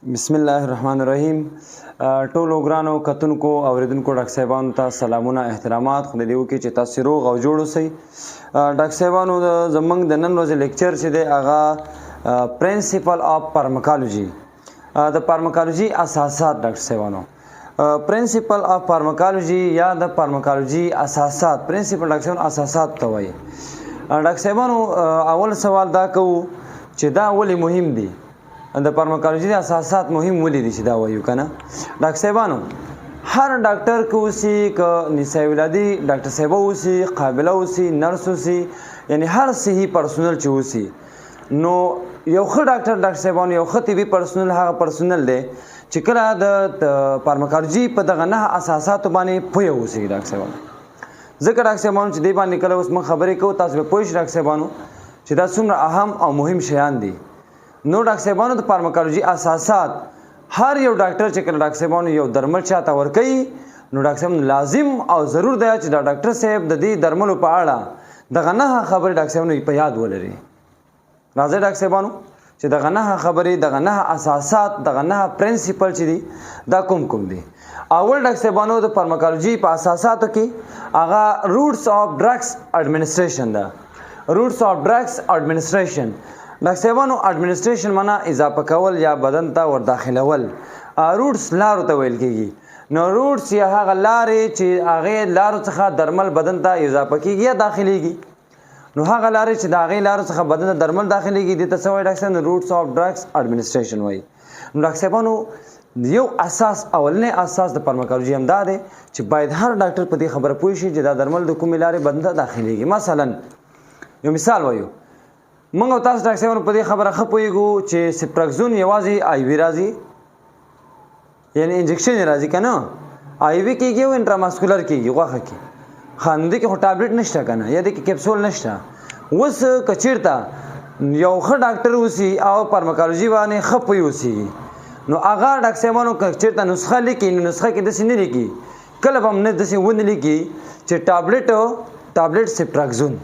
بسم الله الرحمن الرحیم. ټولو ګرانو کتونکو اوریدونکو ډاکټر صاحبانو ته سلامونه احترامات. خدای دې وکړي چې تاسو روغ او جوړ اوسئ. ډاکټر صاحبانو، زمونږ د نن ورځې لیکچر چې دی هغه پرنسپل اف فارماکولوژي، د فارماکولوژي اساسات. ډاکټر صاحبانو، پرنسپل اف فارماکولوژي یا د فارماکولوژي اساسات، پرنسپل ډاکټر صاحبانو اساسات ته وایي. ډاکټر صاحبانو، اول سوال دا کوو چې دا ولې مهم دي؟ د فارماکولوژي د اساسات مهم ولې دي چې دا وایو کنه؟ ډاکټر صاحبانو، هر ډاکټر که اوسي، که نساء ولادي ډاکټر صاحب اوسي، قابله اوسي، نرس اوسي، یعنی هر صحي پرسونل چې اوسي، نو یو ښه ډاکټر، ډاکټر صاحبانو، یو ښه طبي پرسونل هغه پرسونل دی چې کله د فارماکولوژي په دغه نه اساساتو باندې پوه اوسي. ډاکټر صاحبانو، ځکه ډاکټر صاحبانو چې دې باندې کله اوس موږ خبرې کوو، تاسو به پوه شئ ډاکټر صاحبانو چې دا څومره اهم او مهم شیان دي. نو ډاکټر صاحبانو، د فارماکولوژي اساسات، هر یو ډاکټر چې کله ډاکټر صاحبانو یو درمل چاته ورکوي، نو ډاکټر صاحب لازم او ضرور ده چې دا ډاکټر صاحب د دې درملو په اړه دغه نه خبرې ډاکټر صاحبانو په یاد ولري. راځئ ډاکټر صاحبانو چې دغه نه خبرې، دغه نه اساسات، دغه نه پرنسپل چې دي دا کوم کوم دي؟ اول ډاکټر صاحبانو، د فارماکولوژي په اساساتو کې هغه روټس اف ډرګس اډمنستریشن ده. روټس اف ډرګس اډمنستریشن، ډاکټر صاحبانو، اډمنستریشن معنا اضافه کول یا بدن ته ور داخلول، روټس لارو ته ویل کیږي. نو روټس یا هغه لارې چې هغه لارو څخه درمل بدن ته اضافه کیږي یا داخليږي. نو هغه لارې چې د هغې لارو څخه بدن ته درمل داخليږي، دې ته څه وایي ډاکټر صاحب؟ روټس اف ډرګس اډمنستریشن وایي. نو ډاکټر صاحبانو، یو اساس، اولنې اساس د فارماکولوژي هم دا دی چې باید هر ډاکټر په دې خبره پوه شي چې دا درمل د کومې لارې بدن ته داخليږي. مثلا یو مثال وایو. موږ او تاسو ډاکټر صاحب په دې خبره ښه پوهیږو چې سپټراکزون یوازې آی وي راځي، یعنی انجکشن راځي که نه؟ آی وي کېږي او انټراماسکولر کېږي، غوښه کې. ښه، نو دې کې خو ټابلیټ نشته که نه؟ یا دې کې کپسول نشته. اوس که چېرته یو ښه ډاکټر اوسي او فارماکولوژي باندې ښه پوه اوسي، نو هغه ډاکټر صاحبانو که چېرته نسخه لیکي، نو نسخه کې داسې نه لیکي، کله به هم نه داسې ونه لیکي چې ټابلیټ سپټراکزون،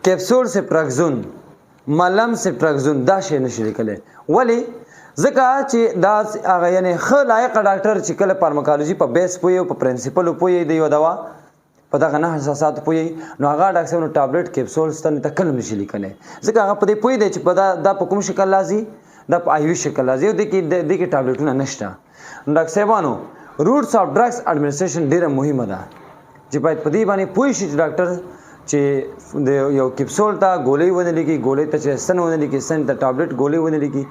کپسول سپټراکزون، ملم سپټراکزون، دا شی نشي لیکلی. ولی؟ ځکه چې دا هغه یعنی ښه لایق ډاکټر چې کله فارماکولوژي په بیس پوه او په پرنسپل پوه دی، یو دوا په دغه نه اساسات پوه، نو هغه ډاکټر صاحب نو ټابلیټ، کپسول، ستن ته کله نشي لیکلی، ځکه هغه په دې پوه دی چې په دا په کوم شکل راځي. دا په آی وي شکل راځي او دې کې ټابلیټونه نشته. نو ډاکټر صاحبانو، روټس اف ډرګس اډمنستریشن ډیره مهمه ده چې باید په دې باندې پوه شي چې ډاکټر چې د یو کپسول ته ګولۍ ونه لیکي، ګولۍ ته چې ستن ونه لیکي، ستن ته ټابلیټ ګولۍ ونه لیکي.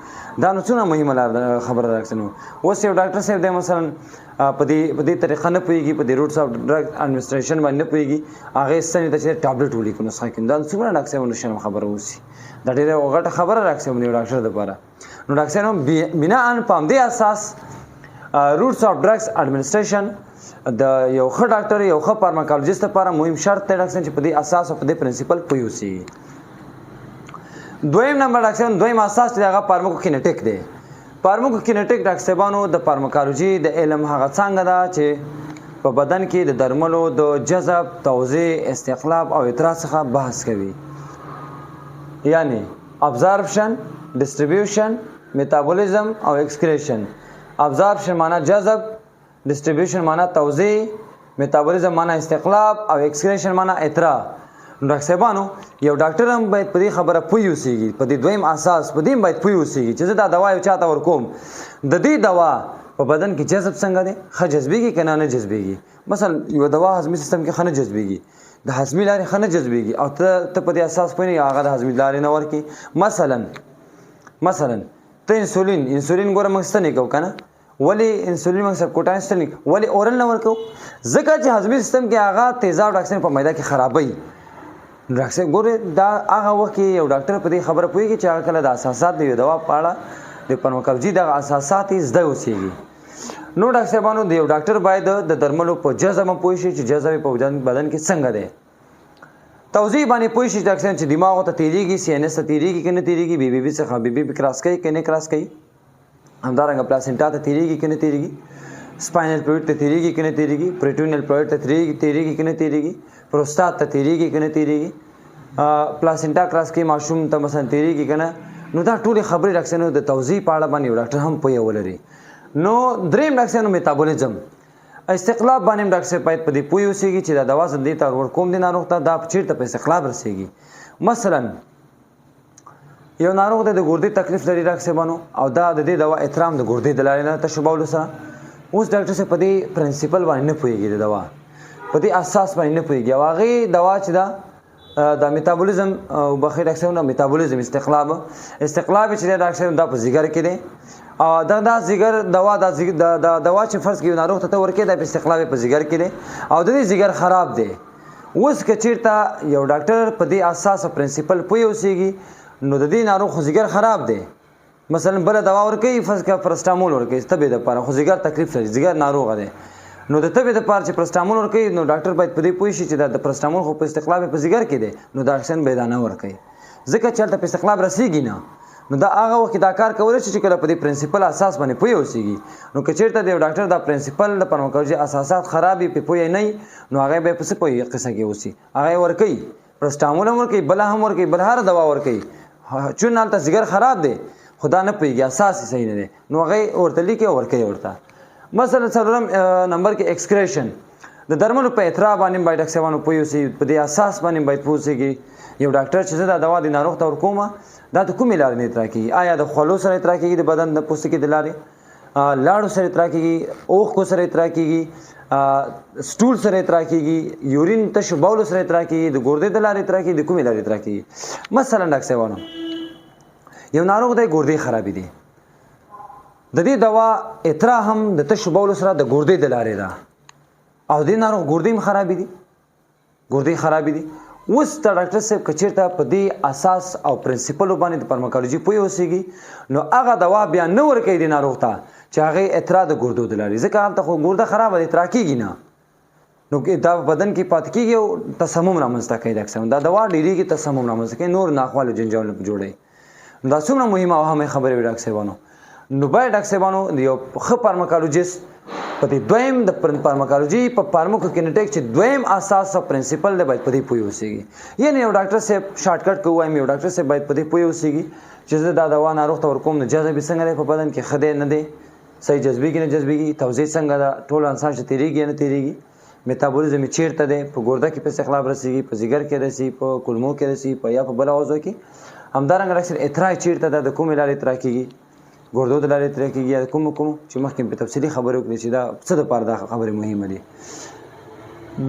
دا نو څومره مهمه لار ده خبره ده. نو اوس یو ډاکټر صاحب دی مثلا په دې طریقه نه پوهیږي، په دې روټس اف ډرګ اډمنستریشن باندې نه پوهیږي، هغه ستنې ته چې ټابلیټ ولیکي نسخه کې، دا څومره ډاکټر صاحب شرم خبره اوسي؟ دا ډېره غټه خبره ډاکټر صاحب یو ډاکټر دپاره. نو ډاکټر صاحب، بناء په همدې اساس روټس اف ډرګس اډمنستریشن د یو ښه ډاکټر، یو ښه فارماکولوژیست لپاره مهم شرط دی ډاکټر چې په دې اساس او په دې پرنسپل پوه اوسي. دویم نمبر ډاکټر صاحب، دویم اساس چې هغه فارماکوکینټیک دی. فارماکوکینټیک ډاکټر صاحبانو د فارماکولوژي د علم هغه څانګه ده چې په بدن کې د درملو د جذب، توزیع، استقلاب او اطراح څخه بحث کوي، یعنی ابزاربشن، ډیسټریبیوشن، میتابولیزم او اکسکریشن. ابزاربشن معنا جذب، ډیسټریبیوشن معنا توزیع، میتابولیزم معنا استقلاب او اکسکریشن معنا اطراح. نو ډاکټر صاحبانو، یو ډاکټر هم باید په دې خبره پوه اوسېږي، په دې دویم اساس په دې هم باید پوه اوسېږي چې زه دا دوا یو چاته ورکوم، د دې دوا په بدن کې جذب څنګه دی؟ ښه جذبېږي که نه نه جذبېږي؟ مثلا یو دوا هضمي سیستم کې ښه نه جذبېږي، د هضمي لارې ښه نه جذبېږي او ته په دې اساس پوه نه، هغه د هضمي لارې نه ورکې. مثلا ته انسولین ګوره موږ ستنې کوو که نه؟ ولی انسولین موږ سبکوټان ستنې ولی اورل نه ورکو؟ ځکه چې هضمي سیستم کې هغه تیزاب ډاکټر په معده کې خرابوي. ډاکټر ګوره، دا هغه وخت کې یو ډاکټر په دې خبره پوهیږي چې هغه کله د اساسات د یو دوا په اړه د فارماکولوژي دغه اساسات یې زده اوسېږي. نو ډاکټر صاحبانو، د یو ډاکټر باید د درملو په جذب هم پوه شي چې جذب یې په بدن کې څنګه دی، توزیع باندې پوه شي ډاکټر صاحب چې دماغ ته تیریږي، سی ان اس ته تیریږي که نه تیریږي، بي بي بي څخه بي بي بي کراس کوي که نه کراس کوي، همدارنګه پلاسنټا ته تیریږي که نه تیریږي، سپاینل فلوید ته تیریږي که نه تیریږي، پریټونیل فلوید ته تیریږي که نه تیریږي، پروستات ته تیریږي که نه تیریږي، پلاسنټا کراس کوي، ماشوم ته مثلا تیریږي که نه. نو دا ټولې خبرې ډاکټر صاحب د توضیح په اړه باندې یو ډاکټر هم پوهه ولري. نو دریم ډاکټر صاحب میتابولیزم استقلاب باندې ډاکټر صاحب باید په دې پوه اوسېږي چې دا دوا زه دې ته ورکوم دې ناروغ ته، دا چېرته په استقلاب رسېږي. مثلا یو ناروغ دی د ګردې تکلیف لري ډاکټر صاحبانو، او دا د دې دوا احترام د ګردې د لارې نه تشبولو سره. اوس ډاکټر صاحب په دې پرنسپل باندې نه پوهېږي، د دوا په دې اساس باندې نه پوهېږي، او هغې دوا چې ده د میتابولیزم او بخیر ډاکټر صاحب میتابولیزم استقلاب چې دی ډاکټر صاحب دا په ځیګر کې دی، او دا ځیګر دوا دا دوا چې فرض کړو ناروغ ته ورکې دا په استقلاب په ځیګر کې دی، او د دې ځیګر خراب دی. اوس که چیرته یو ډاکټر په دې اساس او پرنسپل پوه اوسېږي نو د دې ناروغ خو ځیګر خراب دی، مثلا بله دوا ورکوي فرض کړه پرسټامول ورکوي تبې دپاره، خو ځیګر تکلیف لري، ځیګر ناروغه دی، نو د تبې دپاره چې پرسټامول ورکوي نو ډاکټر باید په دې پوه شي چې دا د پرسټامول خو په استقلاب په ځیګر کې دی، نو دا اکسن به دا نه ورکوي ځکه چې هلته په استقلاب رسېږي نه. نو دا هغه وخت دا کار کولی شي چې کله په دې پرنسپل اساس باندې پوه اوسېږي. نو که چېرته د یو ډاکټر دا پرنسپل د فارماکولوژي اساسات خراب وي پرې پوه نه وي نو هغه به په څه پوه قصه کې اوسي، هغه یې ورکوي پرسټامول هم ورکوي، بله هم ورکوي، بل هره دوا ورکوي، چون هلته ځیګر خراب دی خو دا نه پوهېږي، اساس یې صحیح نه دی، نو هغه یې ورته لیکي او ورکوي ورته. مثلا څلورم نمبر کې اکسکریشن د درملو په اطراح باندې باید ډاکټر صاحبانو پوه اوسي، په دې اساس باندې باید پوه اوسېږي. یو ډاکټر چې زه دا دوا د ناروغ ته ورکوم دا د کومې لارې نه اطراح کېږي، آیا د خولو سره اطراح کېږي، د بدن د پوستکي د لارې، لاړو سره اطراح کېږي، اوښکو سره اطراح کېږي، سټول سره اطراح کېږي، یورین تشو بولو سره اطراح کېږي، د ګردې د لارې اطراح کېږي، د کومې لارې اطراح کېږي. مثلا ډاکټر صاحبانو یو ناروغ دی ګردې خرابې دي، د دې دوا اطراح هم د تشو بولو سره د ګردې د لارې ده، او دې ناروغ ګردې هم خرابې دي، ګردې خرابې دي. اوس د ډاکټر صاحب که چېرته په دې اساس او پرنسپلو باندې د فارماکولوژي پوه اوسېږي نو هغه دوا بیا نه ورکوي دې ناروغ ته چې هغې اطراح د ګردو د لارې، ځکه هلته خو ګرده خرابه ده، اطراح کېږي نه، نو دا بدن کې پاتې کېږي او تسمم رامنځته کوي. ډاکټر صاحب دا دوا ډېرېږي تسمم رامنځته کوي، نور ناخوالې جنجالونه په جوړوي. نو دا څومره مهمه او اهمه خبرې وي ډاکټر صاحبانو. نو باید ډاکټر صاحبانو یو ښه فارماکولوژیست په دې دویم د فارماکولوژي په فارماکوکینټیک چې دویم اساس او پرنسپل دی باید په دې پوه اوسېږي. یعنې یو ډاکټر صاحب شارټکټ که ووایم یو ډاکټر صاحب باید په دې پوه اوسېږي چې زه دا دوا ناروغ ته ورکوم نو جذب یې څنګه دی په بدن کې، ښه دی نه دی، صحیح جذبېږي نه جذبېږي، توضیح څنګه ده، ټول انسان چې تېرېږي نه تېرېږي، میتابولیزم یې چېرته دی، په ګرده کې په استقلاب رسېږي، په ځیګر کې رسي، په کولمو کې رسي، په یا په بله عضو کې. همدارنګه ډاکټر صاحب اطراح یې چېرته ده، د کومې لارې اطراح کېږي، ګردو د لارې اطراح کېږي یا د کومو کومو چې مخکې په تفصیلي خبرې وکړې چې دا څه دپاره دا خبرې مهمه دي.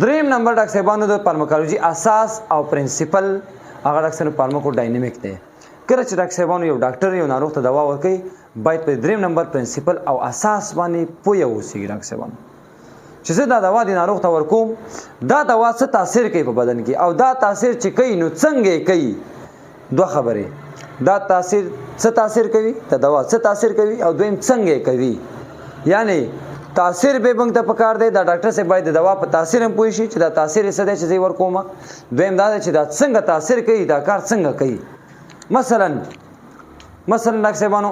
دریم نمبر ډاکټر صاحبانو د فارماکولوژي اساس او پرنسپل هغه ډاکټر صاحب فارماکوډاینامیک دی. کله چې ډاکټر صاحبانو یو ډاکټر یو ناروغ ته دوا ورکوي باید په دریم نمبر پرنسپل او اساس باندې پوه اوسېږي ډاکټر صاحبانو چې زه دا دوا د ناروغ ته ورکوم دا دوا څه تاثیر کوي په بدن کې، او دا تاثیر چې کوي نو څنګه یې کوي. دوه خبرې، دا تاثیر څه تاثیر کوي، دا دوا څه تاثیر کوي، او دویم څنګه یې کوي. یعنی تاثیر به موږ ته پکار دی، دا ډاکټر صاحب باید د دوا په تاثیر هم پوه شي چې دا تاثیر یې څه دی چې زه یې ورکوم. دویم دا دی چې دا څنګه تاثیر کوي، دا کار څنګه کوي. مثلا ډاکټر صاحبانو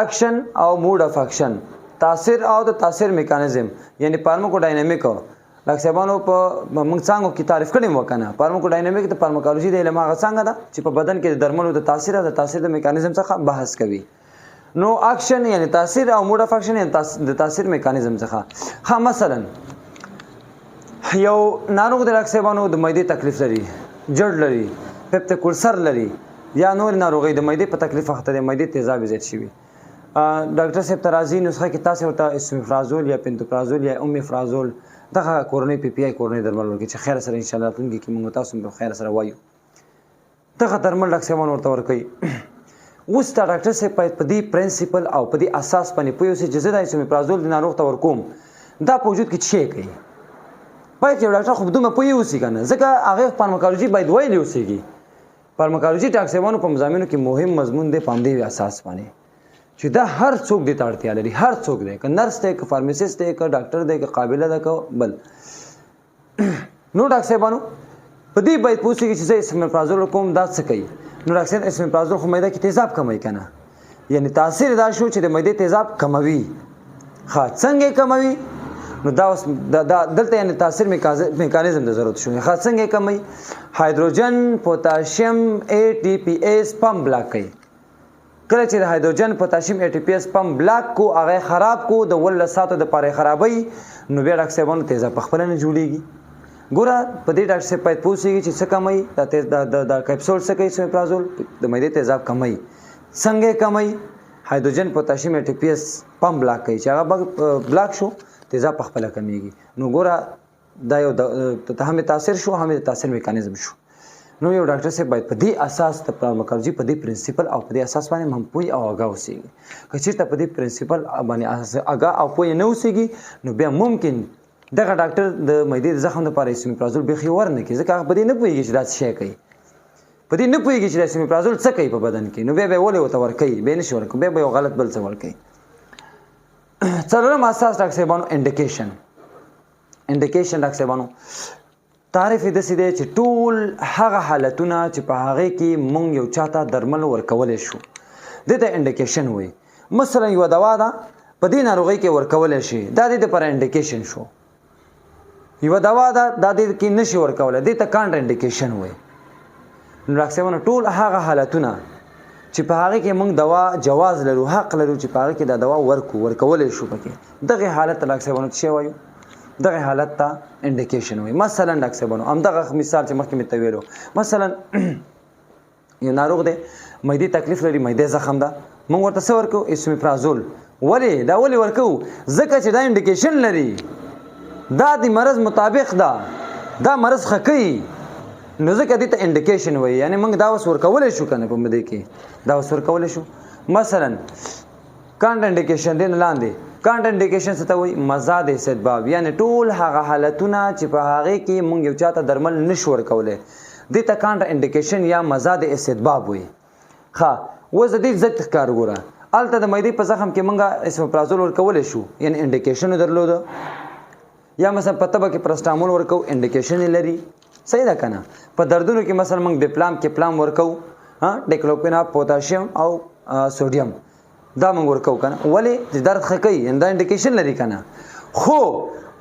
اکشن او موډ اف اکشن، تاثیر او د تاثیر میکانیزم، یعنی فارماکوډاینامیک ډاکټر صاحبانو په موږ څانګو کې تعریف کړی مو کنه. فارماکوډاینامیک د فارماکولوژي د علم هغه څانګه ده چې په بدن کې د درملو د تاثیر او د تاثیر د میکانیزم څخه بحث کوي. نو اکشن یعنی تاثیر او موډ اف اکشن یعنی د تاثیر میکانیزم څخه. ها مثلا یو ناروغ د ډاکټر صاحبانو د معدې تکلیف لري، جړ لري، پیپټیک السر لري، یا نور ناروغۍ د معدې په تکلیف اخته دی، معدې تیزاب یې زیات شوي، ډاکټر صاحب ته راځي، نسخه کې تاسې ورته اسمیفرازول یا پنتوپرازول یا اومیفرازول دغه کورنۍ پی پی آی کورنۍ درمل ورکوي چې خیر سره انشاءالله راتلونکي کې موږ تاسو هم په خیر سره وایو. دغه درمل ډاکټر صاحبان ورته ورکوي. اوس دا ډاکټر صاحب باید په دې پرنسپل او په دې اساس باندې پوه اوسي چې زه دا اسمیپرازول د ناروغ ته ورکوم دا په وجود کې څه شی کوي. باید یو ډاکټر خو دومره پوه اوسي که نه، ځکه هغې فارماکولوژي باید ویلي اوسېږي. فارماکولوژي ډاکټر صاحبانو په مضامینو کې مهم مضمون دی په همدې اساس باندې چې دا هر څوک دې ته اړتیا لري، هر څوک دی، که نرس دی، که فارماسیست دی، که ډاکټر دی، که قابله ده، که بل. نو ډاکټر صاحبانو په دې باید پوه شي چې زه اسمیپرازول کوم دا څه کوي. نو ډاکټر صاحب اسمیپرازول خو معده کې تیزاب کموي که نه، یعنی تاثیر دا شو چې د معدې تیزاب کموي. ښه څنګه یې کموي؟ نو دا اوس دا دلته یعنی تاثیر میکانیزم د ضرورت شو. ښه، څنګه کموي؟ هایدروجن پوتاشیم ای ټي پی ایس پمپ بلاک کوي. کله چې د هایدروجن پوتاشیم ای ټي پی ایس پمپ بلاک کو، هغه خراب کو، د 18 ساعتو دپاره یې خرابوي، نو بیا ډاکټر صاحبانو تیزاب په خپله نه جوړېږي. ګوره، په دې ډاکټر صاحب باید پوه شي چې څه کموي. دا تیز دا کپسول څه کوي؟ سومیپرازول د معدې تیزاب کموي. څنګه یې کموي؟ هایدروجن پوتاشیم ای ټي پي ایس پمپ بلاک کوي، چې هغه بلاک شو، تیزاب په خپله کمیږي. نو ګوره، دا یو هم تاثیر شو، هم د تاثیر میکانیزم شو. نو یو ډاکټر صاحب باید په دې اساس، د فارماکولوژي په دې پرنسپل او په دې اساس باندې هم پوه او آګاه اوسېږي. که چېرته په دې پرنسپل باندې آګاه او پوه نه اوسېږي، نو بیا ممکن دغه ډاکټر د معدې د زخم لپاره ایسومیپرازول بیخي ورنه کړي، ځکه هغه په دې نه پوهېږي چې دا څه شی کوي، په دې نه پوهېږي چې د ایسومیپرازول څه کوي په بدن کې. نو بیا به یې ولې ورته ورکوي؟ بیا نه شي ورکوي، بیا به یو غلط بل څه ورکوي. څلورم اساس ډاکټر صاحبانو انډیکیشن. انډیکیشن ډاکټر صاحبانو تعریف یې داسې دی چې ټول هغه حالتونه چې په هغې کې مونږ یو چاته درمل ورکولی شو، دې ته انډیکیشن وایي. مثلا یوه دوا ده، په دې ناروغۍ کې ورکولی شي، دا دې دپاره انډیکیشن شو. یوه دوا ده، دا دې کې نشي ورکولی، دې ته کانټر انډیکیشن وایي. نو ډاکټر صاحبانو ټول هغه حالتونه چې په هغې کې موږ دوا جواز لرو، حق لرو چې په هغې کې دا دوا ورکو، ورکولی شو پکې، دغه حالت ته ډاکټر صاحبانو څه وایو؟ دغه حالت ته انډیکیشن وایي. مثلا ډاکټر صاحبانو همدغه مثال چې مخکې مې ته ویلو، مثلا یو ناروغ دی، معدې تکلیف لري، معدې زخم ده، موږ ورته څه ورکو؟ ایسومیپرازول. ولې دا ولې ورکو؟ ځکه چې دا انډیکیشن لري، دا د مرض مطابق ده، دا مرض ښه کوي، نو ځکه دې ته انډیکیشن وایي. یعنی موږ دا اوس ورکولی شو که نه؟ په دې کې دا اوس ورکولی شو. مثلا کانټ انډیکیشن دی، نه لاندې کانټ انډیکیشن څه ته وایي؟ مضاد استطباب، یعنی ټول هغه حالتونه چې په هغې کې موږ یو چاته درمل نشو ورکولی، دې ته کانټ انډیکیشن یا مضاد استطباب وایي. ښه، اوس د دې ضد ښکار ګوره، هلته د معدې په زخم کې موږ اسمپرازول ورکولی شو، یعنی انډیکیشن یې درلوده. یا مثلا په تبه کې پرسټامول ورکو، انډیکیشن یې لري، صحیح ده که نه؟ په دردونو کې مثلا موږ ډیپلام کپلام ورکو، ها، ډیکلوپینا پوتاشیم او سوډیم، دا موږ ورکو که نه؟ ولې؟ چې درد ښه کوي، یعنی دا انډیکیشن لري که نه؟ خو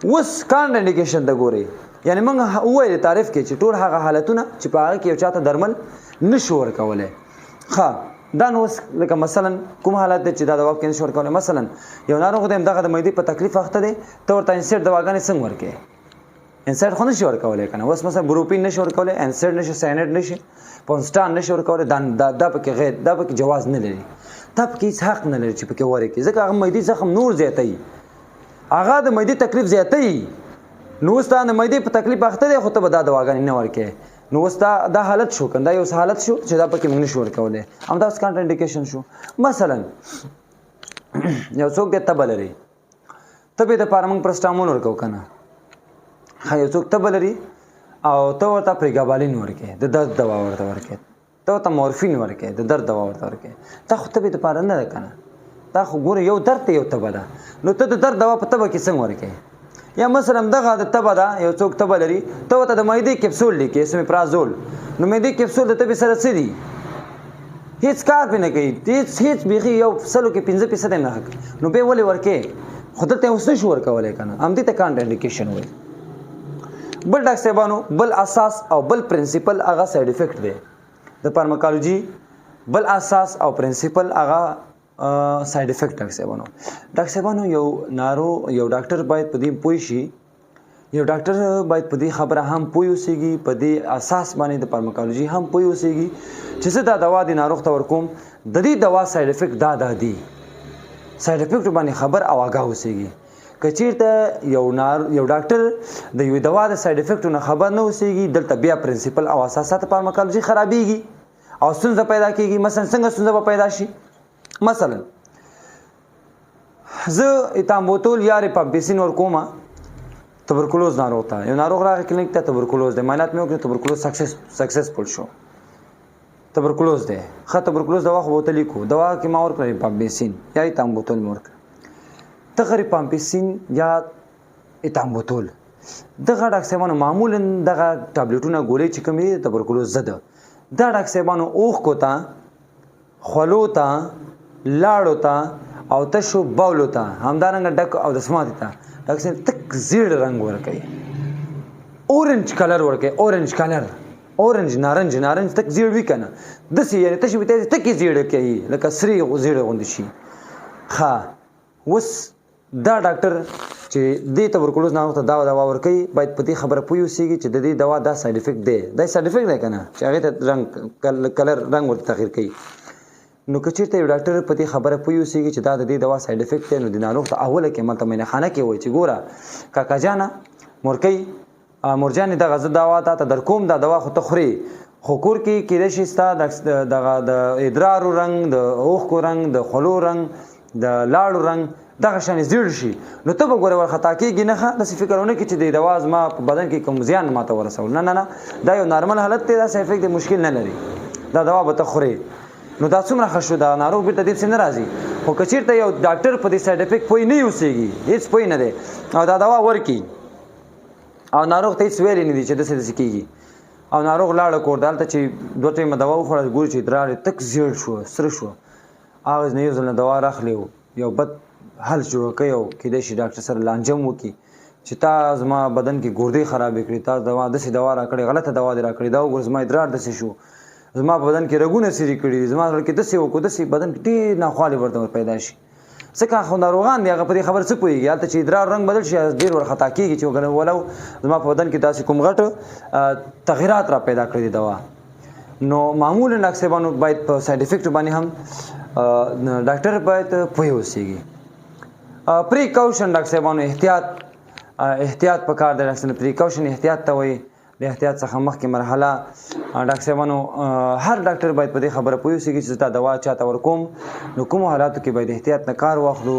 اوس کانټ انډیکیشن ته ګورئ، یعنی موږ وویل تعریف کې چې ټول هغه حالتونه چې په هغه کې یو چاته درمل نشو ورکولی. ښه، دا نو اوس لکه مثلا کوم حالت دی چې دا دوا کې نشو ورکولی؟ مثلا یو ناروغ دی، همدغه د معدې په تکلیف اخته دی، ته ورته انسیډ دواګانې څنګه ورکوې؟ انسیډ خو نشي ورکولی که نه؟ اوس مثلا بروپین نشي ورکولی، انسیډ نشي، ساینډ نشي، پونسټان نشي ورکولی. دا دا دا پکې غیر دا پکې جواز نه لري، دا پکې هیڅ حق نه لري چې پکې ورکړي، ځکه هغه معدې زخم نور زیاتوي، هغه د معدې تکلیف زیاتوي. نو اوس دا د معدې په تکلیف اخته دی، خو ته به دا دواګانې نه ورکې. نو اوس دا دا حالت شو که دا یو حالت شو چې دا پکې موږ نشو ورکولی، همدا اوس کانټر انډیکیشن شو. مثلا یو څوک دی، تبه لري، تبې دپاره موږ پرسټامول ورکوو که نه؟ ښه، یو څوک تبه لري او ته ورته پریګابالین ورکې، د درد دوا ورته ورکې، ته ورته مورفین ورکې، د درد دوا ورته ورکې، دا خو تبې دپاره نه ده که نه؟ دا خو ګوره یو درد دی، یو تبه ده، نو ته د درد دوا په تبه کې څنګه ورکې؟ یا مثلا دغه د تبه ده، یو څوک تبه لري، ته ورته د معدې کپسول لیکې، اسمیپرازول، نو معدې کپسول د تبې سره څه دي؟ هیڅ کار پې نه کوي، هیڅ بیخي یو سلو کې 5% هم نه کوي، نو بیا ولې ورکې؟ خو دلته اوس نشو ورکولی که نه؟ همدې ته کانټر انډیکیشن وایي. بل ډاکټر صاحبانو بل اساس او بل پرنسپل هغه سایډ افیکټ دی. د فارماکولوژي بل اساس او پرنسپل هغه سایډ افیکټ. ډاکټر صاحبانو یو ډاکټر باید په دې پوه شي، یو ډاکټر باید په دې خبره هم پوه اوسېږي، په دې اساس باندې د فارماکولوژي هم پوه اوسېږي چې زه دا دوا د ناروغ ته ورکوم، د دې دوا سایډ افیکټ دا دا دی، سایډ افیکټ باندې خبر او آګاه اوسېږي. که چیرته یو ډاکټر د یوې دوا د سایډ افیکټو نه خبر نه اوسېږي، دلته بیا پرنسپل او اساسات فارماکولوژي خرابېږي او ستونزه پیدا کیږي. مثلا څنګه ستونزه به پیدا شي؟ مثلا زه ایتامبوتول یا ریپامپیسین ورکوم تبرکلوز ناروغ ته. یو ناروغ راغی کلینیک ته، تبرکلوز دی، معاینات مې وکړ، تبرکلوز سکسسفل شو، تبرکلوز دی. ښه، تبرکلوز دوا خو به ورته لیکو، دوا کې ما ورکړه ریپامپیسین یا ایتامبوتول مې ورکړه. دغه ریپامپیسین یا ایتامبوتول، دغه ډاکټر صاحبانو معمولا دغه ټابلیټونه، ګولۍ چې کومې دي تبرکلوز ضد، دا ډاکټر صاحبانو اوښکو ته، خولو ته، لاړو ته او تشو بولو ته، همدارنګه ډک او دسماتې ته ډاکټر صاحب تک زیړ رنګ ورکوي، اورنج کلر ورکوي، اورنج کلر، اورنج، نارنج، نارنج تک زیړ وي کنه، داسې یعنې تشې وي تکې زیړ کوي، لکه سرې زیړ غوندې شي. ښه، اوس دا ډاکټر چې دې تبرکلوز ناروغ ته دا دوا ورکوي، باید په دې خبره پوه اوسېږي چې د دې دوا دا ساید افیکټ دی، دا ساید افیکټ دی که نه، چې هغې ته رنګ کلر رنګ ورته تغیر کوي. نو که چېرته یو ډاکټر په دې خبره پوه اوسېږي چې دا د دې دوا ساید افیکټ دی، نو د ناروغ ته اوله کې ملته معاینه خانه کې وایي چې ګوره کاکا جانه، مورکۍ، مورجانې، دغه زه دوا تا ته درکوم، دا دوا خو ته خورې، خو کور کې کېدای شي ستا دغه د ادرارو رنګ، د اوښکو رنګ، د خولو رنګ، د لاړو رنګ دغه شان زیړ شي، نو ته به ګوره ورخطا کېږي نه. ښه، داسې فکر ونه کړي چې د دوا زما په بدن کې کوم زیان ماته ورسول. نه نه نه، دا یو نارمل حالت دی، داسې افیکټ دی، مشکل نه لري، دا دوا به ته خورې. نو دا څومره ښه شو، دا ناروغ بیرته دې پسې نه راځي. خو که چېرته یو ډاکټر په دې سایډ افیکټ پوه نه اوسېږي، هېڅ پوه نه دی، او دا دوا ورکړي او ناروغ ته هېڅ ویلي نه دي چې داسې داسې کېږي، او ناروغ لاړه کور ته، هلته چې دوه ټیمه دوا وخوړه، ګوري چې ادرار یې تک زیړ شو، سره شو، هغه نه یو ځل نه دوا راخلي، یو بد حل جوړ کوي، او کېدای شي ډاکټر سره لانجه هم وکړي چې تا زما بدن کې ګردې خرابې کړې، تا دوا داسې دوا راکړې، غلطه دوا دې راکړې، دا وګوره زما ادرار داسې شو، زما په بدن کې رګونه څیرې کړي دي، زما زړه کې داسې وکړو، داسې بدن کې ډېر ناخوالې ورته پیدا شي. ځکه خو ناروغان دي، هغه په دې خبره څه پوهېږي، هلته چې ادرار رنګ بدل شي ډېر ورخطا کېږي چې وګڼه ولو زما په بدن کې داسې کوم غټ تغیرات را پیدا کړي دي دوا. نو معمولا ډاکټر صاحبانو باید په سایډ افیکټ باندې هم ډاکټر باید پوه اوسېږي. پریکاوشن ډاکټر صاحبانو، احتیاط، احتیاط پکار دی ډاکټر صاحب. پریکاوشن احتیاط ته وایي، د احتیاط څخه مخکې مرحله. ډاکټر صاحبانو، هر ډاکټر باید په دې خبره پوه اوسېږي چې زه دا دوا چاته ورکوم، نو کومو حالاتو کې باید احتیاط نه کار واخلو،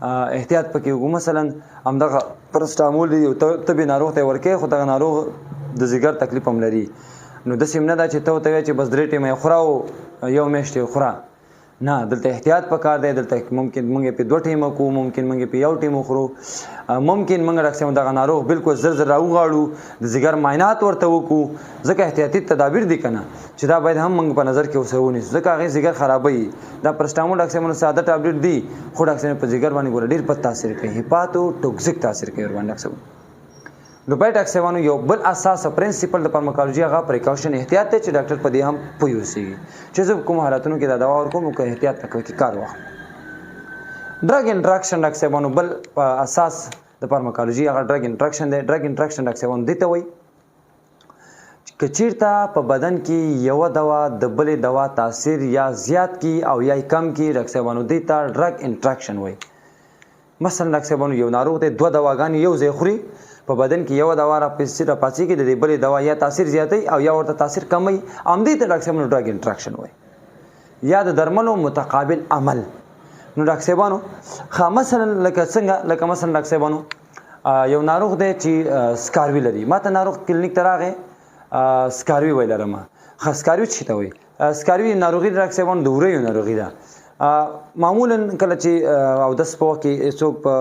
احتیاط پکې وکړو. مثلا همدغه پرسټامول دی، یو تبې ناروغ ته یې ورکوې، خو دغه ناروغ د ځیګر تکلیف هم لري، نو داسې هم نه ده چې ته ورته وایې چې بس درې ټیمه یې خوره او یو میاشت یې خوره. نه، دلته احتیاط پکار دی. دلته ممکن موږ یې په دوه ټیمه کړو، ممکن موږ یې په یو ټیم وخورو، ممکن موږ ډاکټر صاحب دغه ناروغ بالکل زر زر راوغاړو، د ځیګر معاینات ورته وکړو، ځکه احتیاطي تدابیر دي که نه، چې دا باید هم موږ په نظر کې ورسره ونیسو، ځکه هغې ځیګر خرابوي. دا پرسټامول ډاکټر صاحب ساده ټابلیټ دی، خو ډاکټر صاحب په ځیګر باندې ګوره ډېر بد تاثیر کوي، هیپاتو ټوکسیک تاثیر کوي ورباندې ډاکټر صاحب. نو باید ډاکټر صاحبانو یو بل اساس او پرنسپل د فارماکولوژي هغه پریکاوشن احتیاط دی، چې ډاکټر په دې هم پوه اوسېږي چې زه په کومو حالتونو کې دا دوا ورکوم او که احتیاط په کې کار واخلم. ډرګ انټراکشن ډاکټر صاحبانو، بل په اساس د فارماکولوژي هغه ډرګ انټراکشن دی. ډرګ انټراکشن ډاکټر صاحبانو دې ته وایي که چیرته په بدن کې یوه دوا د بلې دوا تاثیر یا زیات کی او یا کم کی، ډاکټر صاحبانو دې ته ډرګ انټراکشن وایي. مثلا ډاکټر صاحبانو یو ناروغ دی، دوه دواګانې یو ځای خوري، په بدن کې یوه دوا راپاڅېږي، د دې بلې دوا یا تاثیر زیاتوي او یا ورته تاثیر کموي، همدې ته ډاکټر صاحبانو ډرګ انټراکشن وایي، یا د درملو متقابل عمل. نو ډاکټر صاحبانو ښه، مثلا لکه څنګه، لکه مثلا ډاکټر صاحبانو یو ناروغ دی چې سکاروي لري، ما ته ناروغ کلینیک ته راغی، سکاروي وایي لرم. ښه، سکاروي څه ته وایي؟ سکاروي ناروغي ډاکټر صاحبانو د وریو ناروغي ده. معمولا کله چې اودس په وخت کې څوک په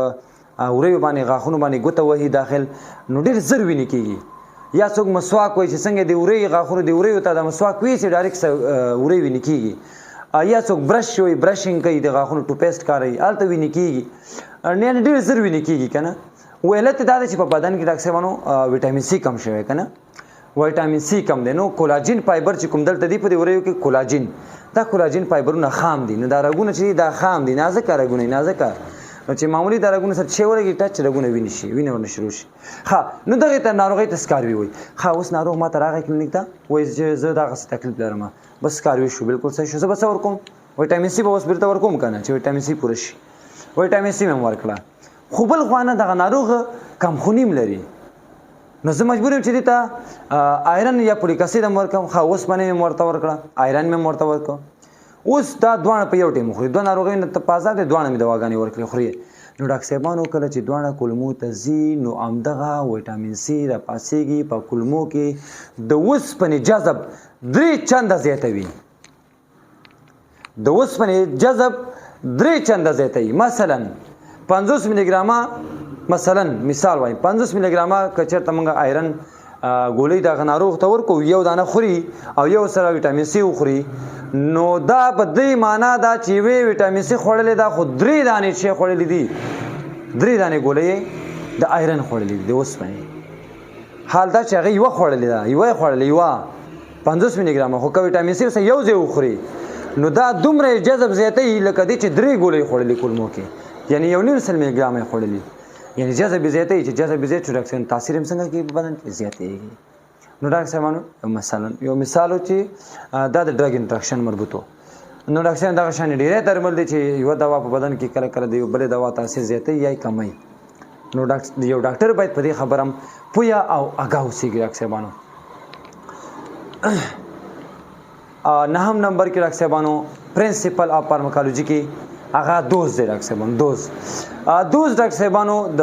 وریو باندې غاښونو باندې ګوته وهي داخل، نو ډېر زر وینې کېږي. یا څوک مسواک وایي چې څنګه د وریو غاښونو د وریو ته د مسواک وي چې ډایرکټ وری وینې کېږي. یا څوک برش وایي، برشینګ کوي، د غاښونو ټوپیسټ کاروي، هلته وینې کېږي، یعنې ډېر زر وینې کېږي که نه. و علت دا دی چې په بدن کې ډاکټر صاحبانو ویټامین سي کم شوی که نه، ویټامین سي کم دی، نو کولاجین فایبر چې کوم دلته دی په دې وریو کې کولاجین، دا کولاجین فایبرونه خام دي، نو دا رګونه چې دي دا خام دي، نازکه رګونه، نازکه، نو چې معمولي دا رګونه سره چې ولګي ټچ رګونه وینې شي، وینه ورنه شروع شي. ښه، نو دغې ته ناروغۍ ته سکاروي وایي. ښه، اوس ناروغ ما ته راغی کلینیک ته، وایي چې زه دغسې تکلیف لرم، بس سکاروي شو، بالکل صحیح شو، زه به څه ورکوم؟ ویټامین سي به اوس بیرته ورکوم که نه، چې ویټامین سي پوره شي. ویټامین سي مې هم ورکړه، خو بل خوا نه دغه ناروغ کمخوني هم لري، نو زه مجبور یم چې دې ته آیرن یا فولیک اسید هم ورکړم. ښه، اوسپنه مې هم ورته ورکړه، آیرن مې هم ورته ورکړ. اوس دا دواړه په یو ټیم خوري، دوه ناروغۍ نه ته په عذاب دی، دواړه مې دواګانې ورکړې خوري. نو ډاکټر صاحبانو کله چې دواړه کولمو ته ځي، نو همدغه ویټامین سي راپاڅېږي په کولمو کې د اوسپنې جذب درې چنده زیاتوي، د اوسپنې جذب درې چنده زیاتوي. مثلا 50 ملي ګرامه، مثلا مثال وایم 50 ملي ګرامه که چېرته موږ آیرن ګولۍ دغه ناروغ ته ورکړو، یو دانه خوري او یو سره ویټامین سي وخوري، نو دا په دې معنا ده چې یوې ویټامین سي خوړلې ده، خو درې دانې چې خوړلې دي، درې دانې ګولۍ یې د iron خوړلې دي، د اوسپنې. حال دا چې هغه یوه خوړلې ده، یوه یې خوړلې، یوه 50 ملي ګرامه، خو که ویټامین سي ورسره یو ځای وخوري نو دا دومره جذب زیاتوي لکه دی چې درې ګولۍ خوړلې کولمو کې، یعنی 1.5 ملي ګرامه یې خوړلي، یعنی جذب یې زیاتوي. چې جذب یې زیات شو ډاکټر صاحب تاثیر هم څنګه کېږي په بدن کې؟ زیاتېږي. نو ډاکټر صاحبانو مثلا یو مثال و چې دا د drug interaction مربوط و. نو ډاکټر صاحب دغه شان ډېری درمل دي چې یوه دوا په بدن کې کله کله د یو بلې دوا تاثیر زیاتوي یا یې کموي. نو یو ډاکټر باید په دې خبره هم پوهه او اګاه اوسېږي ډاکټر صاحبانو. نهم نمبر کې ډاکټر صاحبانو principle of pharmacology کې هغه دوز دی ډاکټر صاحبانو. دوز، دوز ډاکټر صاحبانو د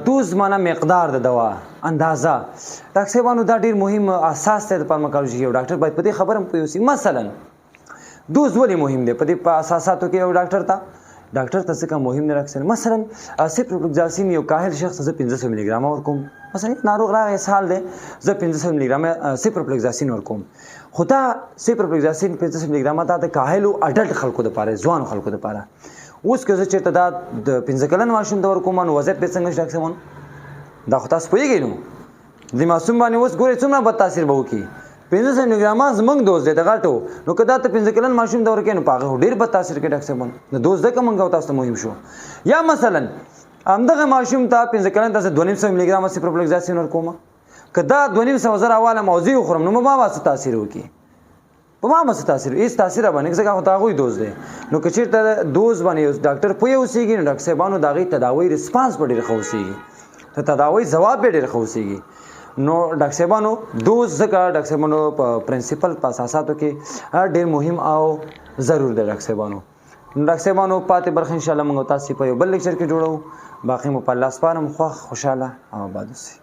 دوز معنی مقدار د دوا اندازه. ډاکټر صاحبانو دا ډیر مهم اساس دی د فارماکولوژي. یو ډاکټر باید په دې خبره هم پوه اوسي. مثلا دوز ولې مهم دی په دې په اساساتو کې؟ یو ډاکټر ته، ډاکټر ته ځکه مهم دی ډاکټر صاحب، مثلا سیپروفلوکساسین یو کاهل شخص ته زه 500 ملي ګرامه ورکوم. مثلا ناروغ راغی اسهال دی، زه 500 ملي ګرامه سیپروفلوکساسین ورکوم، خو دا سیپروفلوکساسین 500 ملي ګرامه دا د کاهلو adult خلکو دپاره، ځوانو خلکو دپاره. اوس که زه چېرته دا د 5 کلن ماشوم ته ورکوم نو وضعیت به څنګه شي ډاکټر صاحب؟ دا خو تاسو پوهېږئ. نو د ماشوم باندې اوس ګورئ څومره بد تاثیر به وکړي. 500 ملي ګرامه زموږ دوز دی د غټو، نو که دا ته 5 کلن ماشوم ته ورکوې نو په هغه خو ډېر بد تاثیر کوي ډاکټر صاحب. نو دوز ځکه موږ او تاسو ته مهم شو. یا مثلا همدغه ماشوم ته 5 کلن ته زه 250 ملي ګرامه سیپروفلوکساسین ورکوم، که دا 250 زه راوالم او زه یې وخورم نو ما به څه تاثیر وکړي؟ په ما به څه تاثیر؟ هېڅ تاثیر راباندې، ځکه خو د هغوی دوز دی. نو که چېرته دوز باندې یو ډاکټر پوه اوسېږي نو ډاکټر صاحبانو د هغې تداوۍ response به ډېر ښه اوسېږي، د تداوۍ ځواب به ډېر ښه اوسېږي. نو ډاکټر صاحبانو دوز ځکه ډاکټر صاحبانو په principle په اساساتو کې ډېر مهم او ضرور دی ډاکټر صاحبانو. نو ډاکټر صاحبانو پاتې برخه انشاءالله موږ تاسو په یو بل لیکچر کې جوړو. باقي مو په الله سپارم. خوښ، خوشحاله او آباد اوسئ.